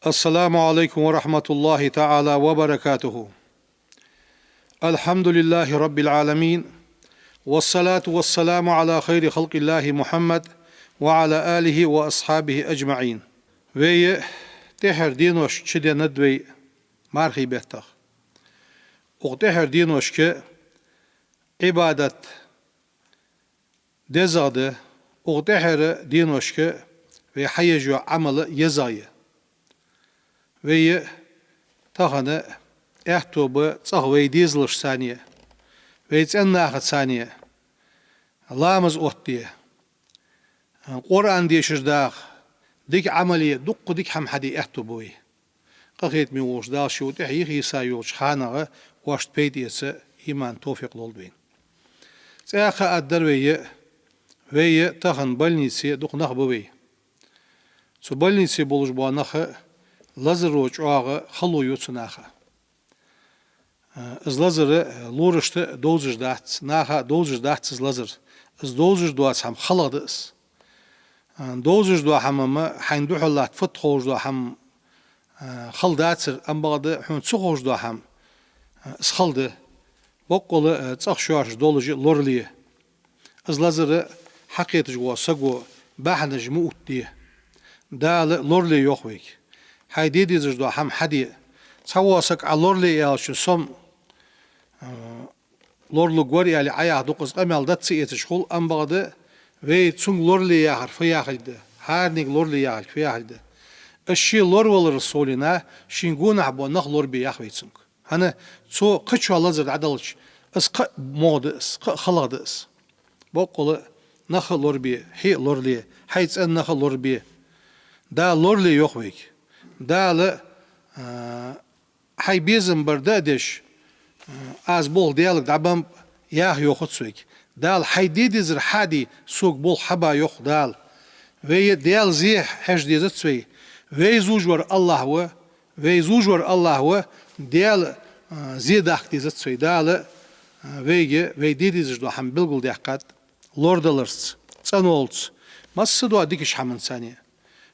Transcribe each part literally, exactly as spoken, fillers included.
السلام عليكم ورحمة الله تعالى وبركاته. الحمد لله رب العالمين. والصلاة والسلام على خير خلق الله محمد وعلى آله وأصحابه أجمعين. Вай тӀехьара денош чуденнад вай мархий беттах. Укх тӀехьара деношка Ӏибадат дезагӀа да, укх тӀехьара деношка вай хьаеш йола Ӏамал езагӀа я. Вай тахан аьттув ба цӀагӀа вай дезалашца а, вай цӀен нахаца а ламаз оттаде, Къуръан дешаш даха, дика Ӏамал е, дуккха дика хӀама хьаде аьттув ба вай. Къахетаме волча Дала ший тӀехьа йихийса йолча ханагӀа оаш пайда эца иман, товфикъ лолда вайна. ЦӀаькха а аргдар вай, вай тахан больнице дукха нах ба вай. Цу больнице болаш бола нах лазаро чӀоагӀа хало ю цу наха. Из лазар лорашта довзаш дац, наха довзаш дац из лазар. Из довзаш доаца хӀама халагӀа да из. Довзаш дола хӀама-м хьайна духьал латта фуд ховш дола хӀама хала дацар, ам бакъда хьона ца ховш дола хӀама из хала да. Боккъала цӀагӀа шоаш долаш лорале. Из лазар хьакхеташ вола саго бахьанаш ма оттаде. Дала лорале йоах вайга. Хьай де дезаш дола хӀама хьаде. Цхьавола саг Ӏа лорале аьлча, со-м лоралургвар аьле Ӏаяха дукха из къамаьл дац ца эцаш хул, ам бакъда вай цунга лорале яхар фу яхилга да, хӀаранега лорале яхилга фу яхилга да. Из ше лораваларал совнагӀа шийна гонахьа бола нах лорабе ях вай цунга. ХӀана, цо кхычоа лазар дӀаделча, из кхы а могӀа да из, кхы а халагӀа да из. Боккъала нах а лорабе, хье а лорале, хьай цӀен нах а лорабе. Дала лорале йоах вайга. Дала, а, хьай безам бар да а деш, а, аз болх Даьлага дӀабеннаб яха йоахац вайга. Дала хьай де дезар хьаде, сога болх хьаба йоах Дала. Вай Даьла зе хьежа дезац вай. Вай зувш вар АллахӀ ва, вай зувш вар АллахӀ ва, Даьла, а, зе дахка дезац вай. Дала, а, вайга вай де дезаш дола хӀама белгалдаьккхад лорадаларца, цӀенолца, массадола дикача хӀаманца а.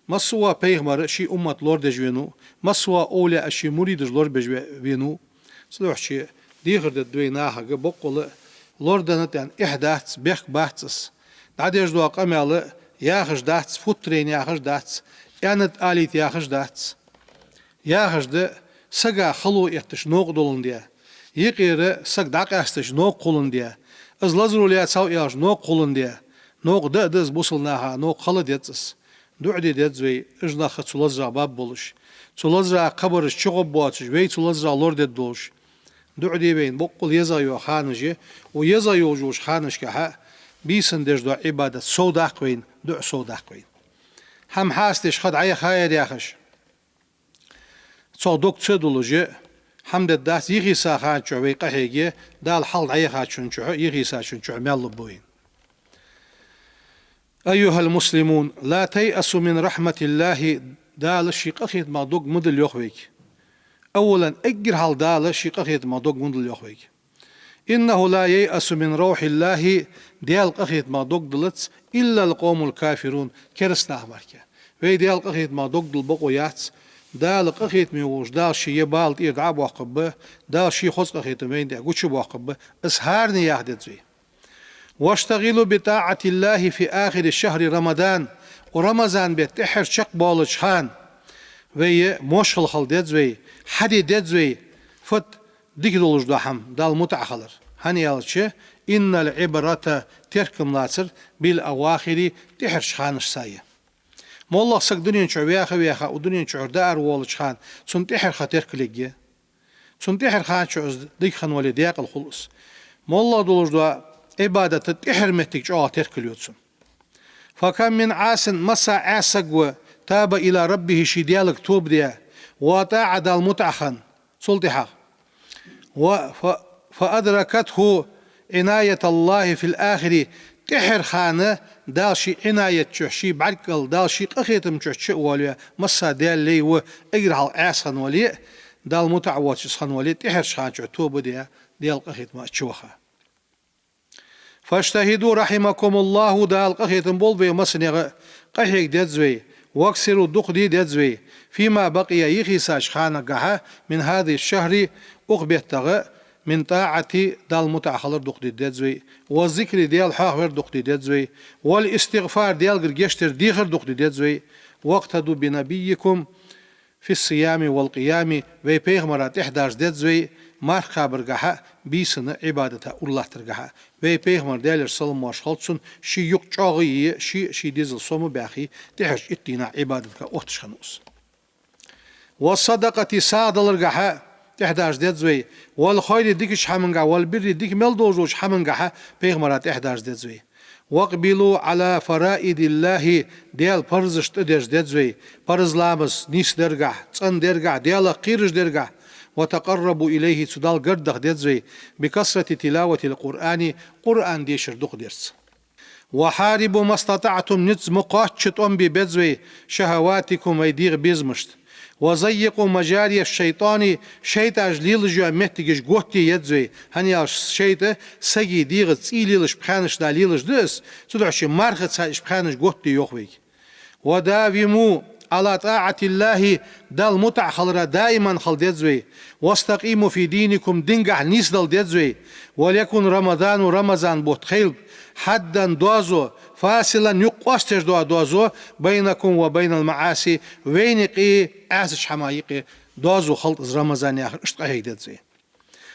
Массавола пайхамар ший уммат лорадеш венав, массавола овлияъ ший муридаш лорабеш ве-, венав. Цудухьа дехар дергда вай нахага, боккъала лорадаьннад аьнна эхь дац, бехк бац из. ДӀадеш дола къамаьл яхаш дац, футтарена яхаш дац, аьннад алийта яхаш дац. Яхаш да, сага хало этташ новкъа доландаь, юкъера саг дӀакъаьсташ новкъа хуландаь, из лазаро лаьцав аьлча новкъа хуландаь, новкъа да а да из бусалба наха, новкъа хила деза из. ДуӀа де деза вай, уж нах цу лазарах баргболаш, цу лазарах кхыбараш чугӀоргбоацаш, вай цу лазарах лорадергдолаш. ДуӀа де вайна, боккъала езагӀа йола ханаш я, укх езагӀа йолча ханашкахьа бийсан деш дола Ӏибадат совдаккха вайна, дуӀа совдаккха вайна. ХӀама хьастадеш ха дӀаяхаяр яхаш, цох дог ца долаш, хӀама дергдац, йихийса хана чухь вай къахьеге, Дала хьалха дӀаяхачун чухь, йихийсачун чухь маьл лургба вайна. أيها المسلمون، لا تيأسوا من رحمة الله. Дала ший къахетамах дог ма дилла йоах вайга. Аввалан, эггара хьалха Дала ший къахетамах дог ма дилла йоах вайга. إنه لا ييأس من روح الله, Даьла къахетамах дог диллац, إلا القوم الكافرون, кераста нах мара. Вай Даьла къахетамах дог дилла бокъо яц. Дала къахетаме волча Дала ший ер бала тӀера дӀа а боаккхаргба, Дала ший хоза къахетам вайна тӀа гучабоаккхаргба. Из хӀаране яха деза вай. واشتغلوا بطاعة الله في آخر شهر رمضان. Укх Рамазан бетта тӀеххьара чакхбоалача хана вай мошхал хила деза вай, хьаде деза вай, фат дика долаш дола хӀама, Далла мутӀахьа хилар. ХӀана аьлча, إن العبرة, теркам лацар, بالأواخر, тӀеххьарча ханашца я. МоллагӀа саг дунен чу ваьха-ваьха, укх дунен чура дӀаараволлача хана, цунна тӀеххьара ха теркалъергья. Цунна тӀеххьара хана чу из дика хинна вале, даькъала хул из. МоллагӀа долаш дола Ӏибадат тӀеххьара моттиг чӀоагӀа теркалъю цунна. فكم من عاص, масса Ӏаьса саг ва, تاب إلى ربه, ший Даьлага тоба даь, وأطاع, Далла мутӀахьа хинна, цул тӀехьагӀа. و-, ف-, فأدركته عناية الله في الآخر, тӀеххьара хана Дала ший Ӏинаят чу, ший бӀаргкӀал, Дала ший къахетам чу чу а воалаваь, масса Даьла лай ва, эггара хьалха Ӏаьса хинна вале а, Далла мутӀахьа воацаш хинна вале а, тӀеххьарча хана чу тоба даь, Даьла къахетама чу ваха. فاجتهدوا رحمكم الله, Дала къахетам болба вай массанега, къахьега деза вай, واكثروا, дукха де деза вай, فيما بقي, йихийсача ханагахьа, من هذا الشهر, укх беттагӀа, من الطاعة, Далла мутӀахьа хилар дукха де деза вай, والذكر, Даьла хьоахавар дукха де деза вай, والاستغفار, Даьлагара гешт дар дехар дукха де деза вай. واقتدوا بنبيكم في الصيام والقيام, вай пайхамара тӀехьа даржа деза вай, марха кхабаргахьа, бийсанна Ӏибадата уралаттаргахьа. Вай пайхамар, Даьлера салам-моаршал хилда цунна, ший юкъ чӀоагӀа е, ший, ший дезал сома баьхе, тӀехьарча итт дийнахьа Ӏибадатага отташ хиннав из. والصدقة, сагӀа даларгахьа тӀехьа даржа деза вай, والخير, дикача хӀамангахьа, والبر, дика мел долаш долча хӀамангахьа пайхамара тӀехьа даржа деза вай. وأقبلوا على فرائض الله, Даьла парзашта тӀадерза деза вай, парз ламаз нийсдергахьа, цӀендергахьа, Даьлах кхераш дергахьа. وتقربوا إليه, цу Далла гаргдаха деза вай, بكثرة تلاوة القرآن, Къуръан дешар дукха дарца. وحاربوا ما استطعتم, низ ма кхоачча тӀом бе беза вай, شهواتكم, вай дегӀа безамашта. وضيقوا مجاري الشيطان, шайтӀаша лелаш йола моттигаш готте еза вай, хӀана аьлча шайтӀа сага дегӀа цӀий лелаш, пхьанаш да лелаш да из, цудухьа ший мархаца уж пхьанаш готте йоах вайга. وداوموا على طاعة الله, Далла мутӀахьа хилара даиман хила деза вай. واستقيموا في دينكم, дингахьа нийсдала деза вай. وليكن رمضان, Рамазан бутт хийла, حدا, доазув, فاصلا, юкъ къоастадеш дола доазув, بينكم وبين المعاصي, вайна юкъе, Ӏаьсача хӀаман юкъе доазув хилда из Рамазан яхар, иштта къахьега деза вай.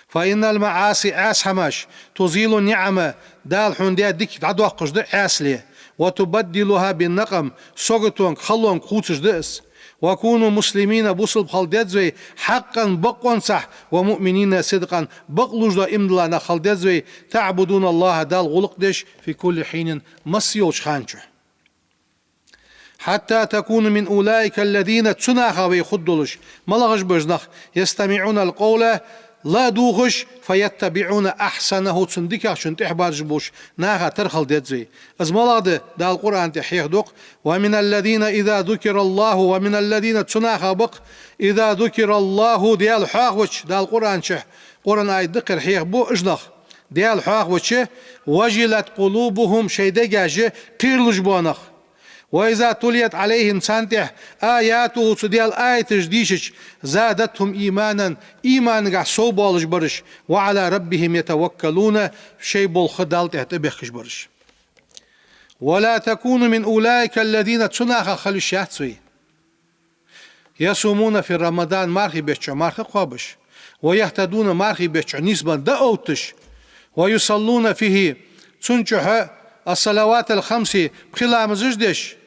فإن المعاصي, Ӏаьса хӀамаш, تزيل النعم, Дала хьона даь дика дӀадоаккхаш да Ӏаьсале, وتبدلها بالنقم, саготонга, халонга хувцаш да из. وكونوا مسلمين, бусалба хила деза вай, حقا, бакъонцахьа, ومؤمنين صدقا, бакълувш дола иман дола нах хила деза вай, تعبدون الله, Далла гӀулакх деш, في كل حين, масса йолча хана чухь. حتى تكونوا من أولئك الذين, цу наха вай хургдолаш, малагӀаш ба уж нах, يستمعون القول, ла дувгӀаш, فيتبعون أحسنه, цун дикагӀчун тӀехьа баржа болаш наха тара хила деза вай. Из малагӀа да, Дала Къуръан тӀа хьехаду-кх: ومن الذين إذا ذكر الله, ومن الذين, цу наха ба-кх, إذا ذكر الله, Даьла хьоахавича, Дала Къуръан чу, Къуръан аят да-кх ер, хьехабу уж нах. Даьла хьоахавича, وجلت قلوبهم, шоай дегаш кхералуш бола нах. وإذا تليت عليهم, царна тӀа, آياته, цу Даьла аяташ дийшача, زادتهم إيمانا, иманагахьа совбоалаш бараш, وعلى ربهم يتوكلون, шоай болх Далла тӀа тӀабехкаш бараш. ولا تكونوا من أولئك الذين, цу нахах хила йиш яц вай. يصومون في رمضان, мархий бетта чухь марха кхоабаш, ويهتدون, мархий бетта чухь нийсбенна дӀаотташ, ويصلون فيه, цун чухь الصلوات الخمس, пхи ламазаш деш,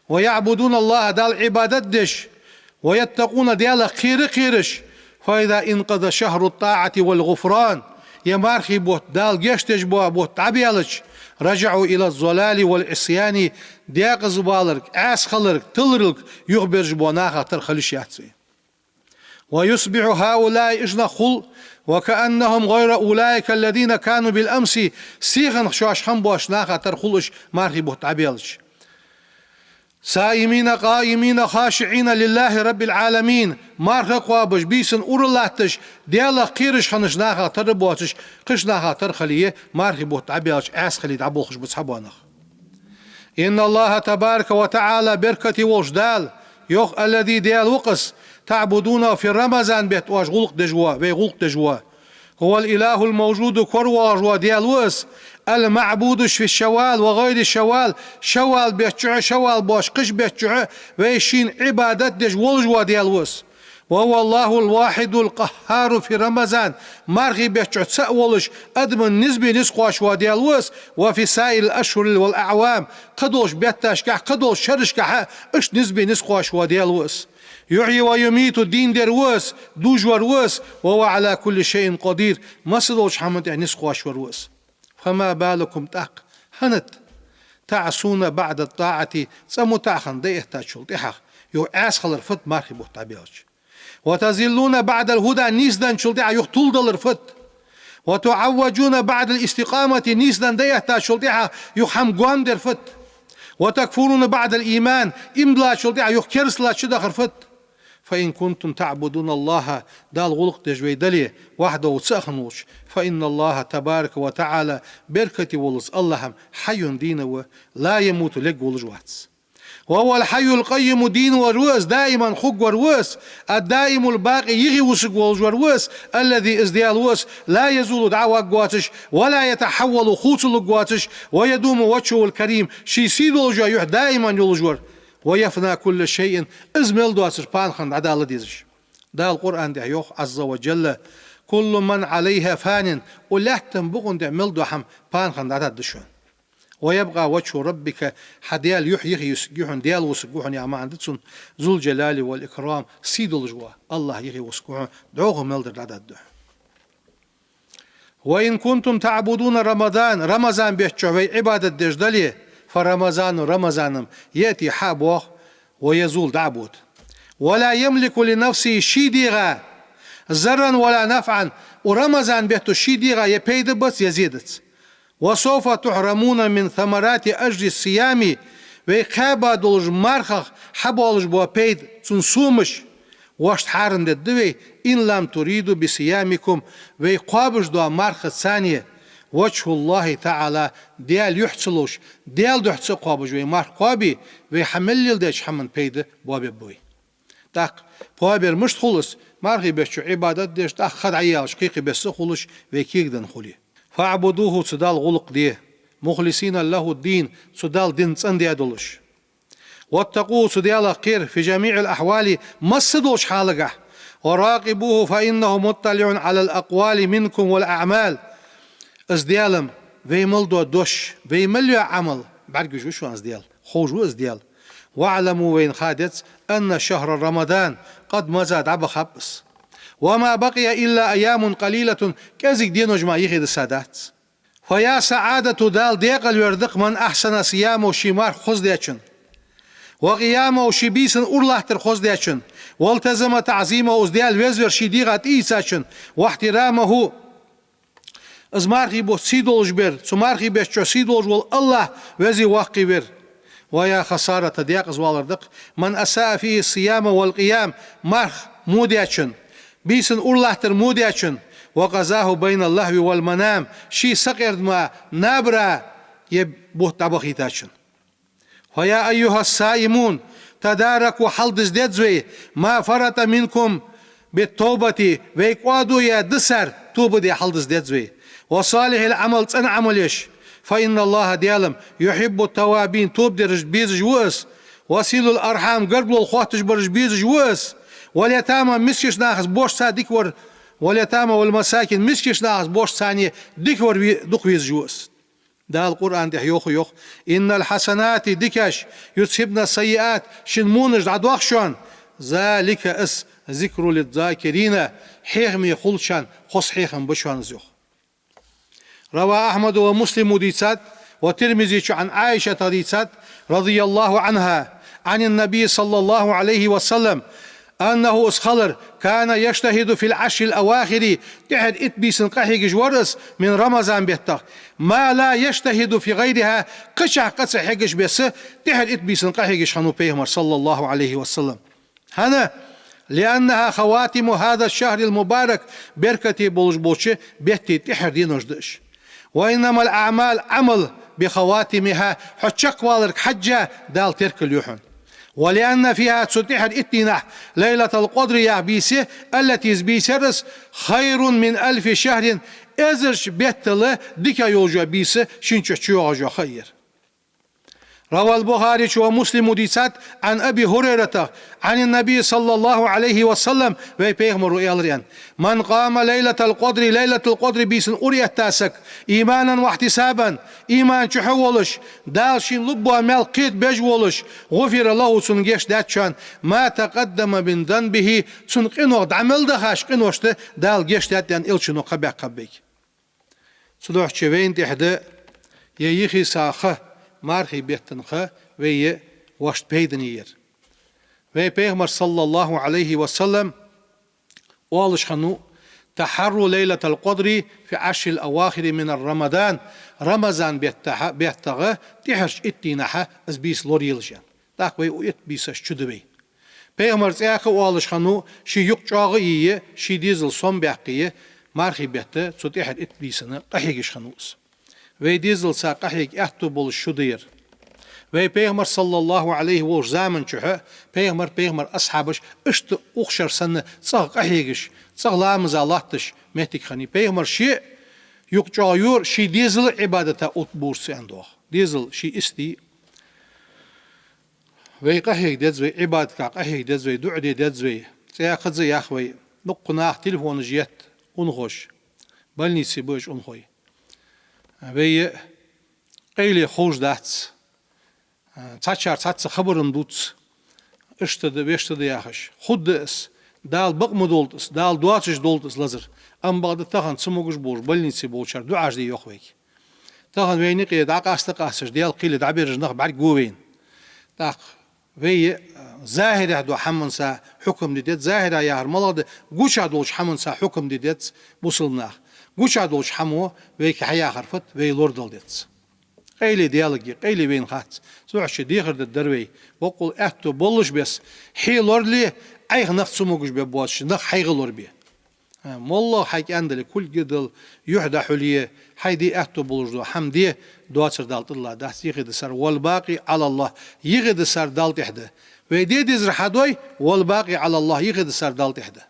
ويعبدون الله, Далла Ӏибадат деш, ويتقون, Даьлах кхера а кхераш, فإذا انقضى شهر الطاعة والغفران, ер мархий бутт, Дала гешт деш бола бутт дӀабаьлча, رجعوا إلى الضلال والعصيان, декъаза валарга, Ӏаьса хиларга, тиларалга юхаберзаш бола нахах тара хила йиш яц вай. ويصبح هؤلاء, уж нах хул, وكأنهم غير أولئك الذين كانوا بالأمس, сиханах шоаш хинна боацача нахах тара хул уж, мархий бутт дӀабаьлча. صائمين قائمين خاشعين لله رب العالمين, марха кхоабаш, бийсан ура латташ, Даьлах кхераш хиннача нахах тара боацаш, кхыча нахах тара хиле, мархий бутт дӀабаьлча, Ӏаьса хиле дӀаболхаш ба цхьабола нах. إن الله تبارك وتعالى, беркате волча Дала, йоах, الذي, Даьла ва-кх из, تعبدونه في رمضان, бетта оаш гӀулакх деш вола, вай гӀулакх деш вола. هو الإله الموجود, кора воагӀаш вола Даьла ва из, المعبود في شوال وغير شوال, шаввал бетта чухь а, шаввал боацача кхыча бетта чухь а вай шийна Ӏибадат деш волаш вола Даьла ва из. وهو الله الواحد القهار في رمضان, мархий бетта чухь цаӀ волаш, адамашта низ бе низ кхоачаш вола Даьла ва из, وفي سائر الأشهر والأعوام, кхыдолча бетташкахь, кхыдолча шерашкахь а иштта низ бе низ кхоачаш вола Даьла ва из. يحيي ويميت, дийна дер ва из, дужавар ва из, وهو على كل شيء قدير, массадолча хӀаман тӀа низ кхоачаш вар ва из. فما بالكم, тӀаккха хӀанад, تعصون بعد الطاعة, цкъа мутӀахьа хинна дӀаэттачул тӀехьагӀа, юха Ӏаьса хилар фуд мархий бутт дӀабаьлча? وتضلون بعد الهدى, нийсденначул тӀехьагӀа юха тулдалар фуд? وتعوجون بعد الاستقامة, нийсденна дӀаэттачул тӀехьагӀа юха хӀама гоамдер фуд? وتكفرون بعد الإيمان, иман диллачул тӀехьагӀа юха керастал чудахар фуд? فإن كنتم تعبدون الله, Далла гӀулакх деш вай дале, وحده, цаӀ хинна волча, فإن الله تبارك وتعالى, беркате волча АллахӀ-м, حي, дийна ва, لا يموت, лергволаш вац. وهو الحي القيوم, дийна вар ва из, даиман хургвар ва из, الدائم الباقي, юхе вусаргволаш вар ва из, الذي, из Даьла ва из, لا يزول, дӀаваргвоацаш, ولا يتحول, хувцалургвоацаш, ويدوم وجهه الكريم, ший сий долаш йола юхь даиман йолаш вар, ويفنى كل شيء, из мел доацар пана хинна дӀадала дезаш. Дала Къуръан тӀа йоах, عز وجل: كل من عليها فان, укх лаьттан букъа тӀа мел дола хӀама пана хинна дӀадаргда шоана. ويبقى وجه ربك, хьа Даьла юхь юхе вусаргва хьона, Даьла вусаргва хьона яха маӀан да цун, ذو الجلال والإكرام, сий долаш вола АллахӀ юхе вусаргва хьона, дӀахо мел дар дӀадаргда хьона. وإن كنتم تعبدون رمضان, Рамазан бетта чу вай Ӏибадат деш дале, فرمضان, Рамазан-м, يأتي, хьа а боагӀа, ويزول, дӀа а бода. ولا يملك لنفسه, ший дегӀа, ضرا ولا نفعا, укх Рамазан бетта ший дегӀа е пайда бац, е зе дац. وسوف تحرمون من ثمرات أجر الصيام, вай кхаьба долча мархах хьабоалаш бола пайда, цун сомаш, вешта хьарам дергда вай, إن لم تريدوا بصيامكم, вай кхоабаш долча мархаца وجه الله تعالى, Даьла юхь ца ловш, Даьла духьа ца кхоабаш вай марха кхоабе, вай хьа мел леладеча хӀаман пайда боабергба вай. ТӀаккха кхоабар мишта хул из? Мархий бетта чу Ӏибадат деш, тӀаккха ха дӀаяьлча кхы-кхы бесса хулаш, вай кегадаь хуле. فاعبدوه, цу Далла гӀулакх де, مخلصين له الدين, цу Далла дин цӀендаь долаш. واتقوه, цу Даьлах кхера, في جميع الأحوال, масса долча хьалагахь. وراقبوه فإنه مطلع على الأقوال منكم والأعمال. Из Даьла-м вай мел дола дош, вай мел йола Ӏамал бӀаргагуш ва шоана из Даьла, ховш ва из Даьла. واعلموا, вайна ха деза, أن شهر رمضان قد مضى, дӀабахаб из. وما بقي إلا أيام قليلة, кӀезига денош мара юхедисса дац. فيا سعادة, Дала декъала вер да-кх, من أحسن صيامه, ший марха хоза дечун, وقيامه, ший бийсан уралаттар хоза дечун, والتزم تعظيمه, из Даьла везавар ший дегӀа тӀаийцачун, واحترامه, из мархий бутт сий долаш бер, цу мархий бетта чу сий долаш вола АллахӀ везе ваккхий вер. ويا خسارة, декъаза валар да-кх, من أساء فيه الصيام والقيام, марха во дечун, бийсан уралаттар во дечун, وقضاه بين اللهو والمنام, ший сакъердама, набара ер бутт дӀабахийтачун. فيا أيها الصائمون تداركوا, хьалдиза деза вай, ما فرط منكم بالتوبة, вай кӀоадо яь дисар тоба де хьалдиза деза вай, وصالح العمل, цӀена Ӏамал еш. فإن الله, Даьла-м, يحب التوابين, тоба дераш безаш ва Из, وصلة الأرحام, гаргало хотташ бараш безаш ва Из, واليتامى, мискача нахаца бошца дика вар, واليتامى والمساكين, мискача нахаца бошца царна дика вар ве-, дукха везаш ва Из. Дала Къуръан тӀа йоах, йоах: إن الحسنات, дикаш, يذهبن السيئات, шин вонаш дӀадоах шоана, ذلك, из, ذكرى للذاكرين, хьехаме хулачарна хоза хьехам ба шоана из, йоах. روى أحمد ومسلم дийцад, والترمذي, عن عائشة дийцад, رضي الله عنها, عن النبي صلى الله عليه وسلم, أنه, из хилар, كان يجتهد في العشر الأواخر, тӀехьара итт бийсан къахьегаш вар из, من رمضان, беттах, ما لا يجتهد في غيرها, кхычахьа къа ца хьегаш бесса, тӀехьара итт бийсан къахьегаш хиннав Пайхамар, صلى الله عليه وسلم. ХӀана? لأنها خواتم هذا الشهر المبارك, беркате болаш болча бетта тӀехьара денош да уж. وإنما الأعمال, Ӏамал, بخواتمها, хьо чакхваларга хьежжа Дала теркал ю хьона. ولأن فيها, цу тӀехьара итт дийнахьа, ليلة القدر яха бийса, التي, из бийса яр из, خير من ألف شهر, эзарча беттал дикагӀа йолаш йола бийса шийна чу чуйоагӀаш йола ха я ер. روى البخاري ومسلم дийцад, عن أبي هريرة عن النبي صلى الله عليه وسلم, вай Пайхамаро аьлар, аьнна: من قام ليلة القدر, Лайлатул-Къадри бийсан ура этта саг, إيمانا واحتسابا, иман чу хьо волаш, Дала шийна лургбола маьл кхета безаш волаш, غفر له, цунна гешт даьд шоана, ما تقدم من ذنبه, цун къинох дӀа мел дахаш къиношта Дала гешт даьд, аьнна, Элчано кхаъ баьккхаб вайга. Цудухьа вайна тӀехьа да ер йихи сагӀа ха, мархий бетта ха, вай ер вешта пайдане яр. Вай Пайхамар, صلى الله عليه وسلم, оалаш хиннав: تحروا ليلة القدر في العشر الأواخر من رمضان, Рамазан беттахьа, беттагӀа тӀехьарча итт дийнахьа из бийса лораелаш, аьнна. ТӀаккха вай укх итт бийсаш чу да вай. Пайхамар цӀаькха а оалаш хиннав, ший юкъ чӀоагӀа а йийя, ший дезал сомабаьккхийя, мархий бетта цу тӀехьара итт бийсана къахьегаш хиннав из. Вай дезалца къахьега аьттув болаш шу да ер. Вай пайхамар, саллаллахӀу Ӏалайхи, волча заман чухь пайхамар, пайхамара асхьабаш иштта укх шера санна цӀагӀа къахьегаш, цӀагӀа ламаза латташ моттиг хиннай. Пайхамар ше юкъ чӀоагӀа йора, ший дезала Ӏибадата утбурцу аьнна доагӀа. Дезал ший истий. Вай къахьега деза вай, Ӏибадатах къахьега деза вай, дуӀа де деза вай. ЦӀаькха а ях вай, дуккха нах телефонаш етт, унахоша. Больнице ба уж унахой. Вай къайле ховш дац. Цхьачар цхьацца хабар-м дувц. Иштта да, вешта да яхаш. Хургда из. Дала бакъ ма долда из, Дала доацаш долда из лазар. Амма бакъда тахан цамогаш болаш, больнице болчар дуӀаш де йоах вайга. Тахан вайна юкъе дӀакъаста-къасташ, Даьла кхеле дӀабераш нах бӀаргагу вайна. ТӀаккха вай, а, захӀирехь дола хӀаманца хьукам де деза, захӀирехь яхар малагӀа да, гучахь долча хӀаманца хьукам де деза бусалба наха. Гучахь долча хӀамо вайга хьаяхар фуд, вай лорадала деза. Къайле Даьлагара, къайле вайна хац. Цудухьа дехар дергдар вай, боккъал аьттув болаш бесса, хье лорале, Ӏайха нах цамогаш бе боацаш, нах хьайга лорабе. А, моллагӀа хьай кӀаьнк дале, кулг а дала, юхь дӀахьулъе, хьай де аьттув болаш дола хӀама де, доацар Дала тӀадилла дац, юхедисар «والباقي على الله», юхедисар Далла тӀехь да. Вай де дезар хьадой, «والباقي على الله», юхедисар Далла тӀехь да.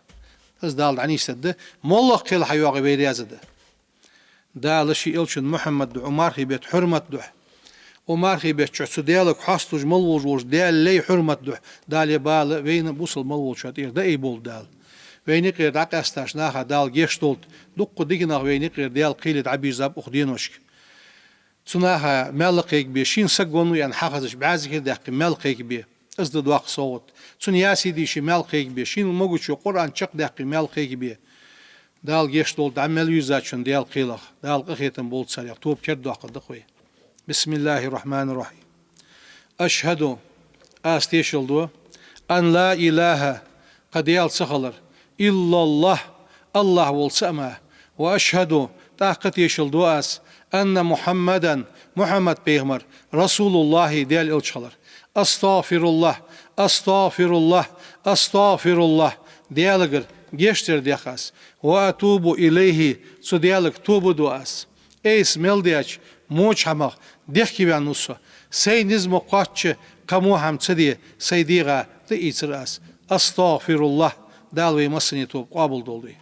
Из Дала дӀанийсдергда, моллагӀа кхел хьайоагӀе вай раьза да. Дала ший элчан Мухьаммад духьа, укх мархий бетта хьурмат духьа, укх мархий бетта чухь цу Даьлага хьоасталуш мел волаш волча Даьла лай хьурмат духьа, Дала е бала вайна а бусалба мел волчоа тӀера дӀаайболба Дала. Вайна юкъера дӀакъаьстача наха Дала гешт долда, дуккха дика нах вайна юкъера Даьла кхеле дӀабийрзаб укх деношка. Цу наха маьл кхайкабе, шийна саг веннав аьнна хьахезача бӀаь зикар даьккхе маьл кхайкабе. Из да доккха совгӀат. Цунна ясий дийше маьл кхайкабе, шийна могачо Къуръан чакхдаьккхе маьл кхайкабе. Дала гешт долда дӀа мел вийрзачунна Даьла кхелах. Дала къахетам болба царех, тоба кердадоаккхаргда-кх вай. بسم الله الرحمن الرحيم. أشهد, аз тешал ду, أن لا إله, кхы Даьла ца хилар, إلا الله, АллахӀ волча цаӀ мара, وأشهد, тӀаккха тешал ду аз, أن محمدا, Мухьаммад пайхамар, رسول الله, Даьла элча хилар. أستغفر الله، أستغفر الله، أستغفر الله, Даьлагара гешт дар дех аз. وأتوب إليه, цу Даьлага тоба ду аз. Айса мел даьча воча хӀамах дехкеваьннав со. Сай низ ма кхоачча, кхы во хӀама ца де, сай дегӀа тӀаийцар аз. أستغفر الله, Дала вай массане тоба къоабалдолда вай.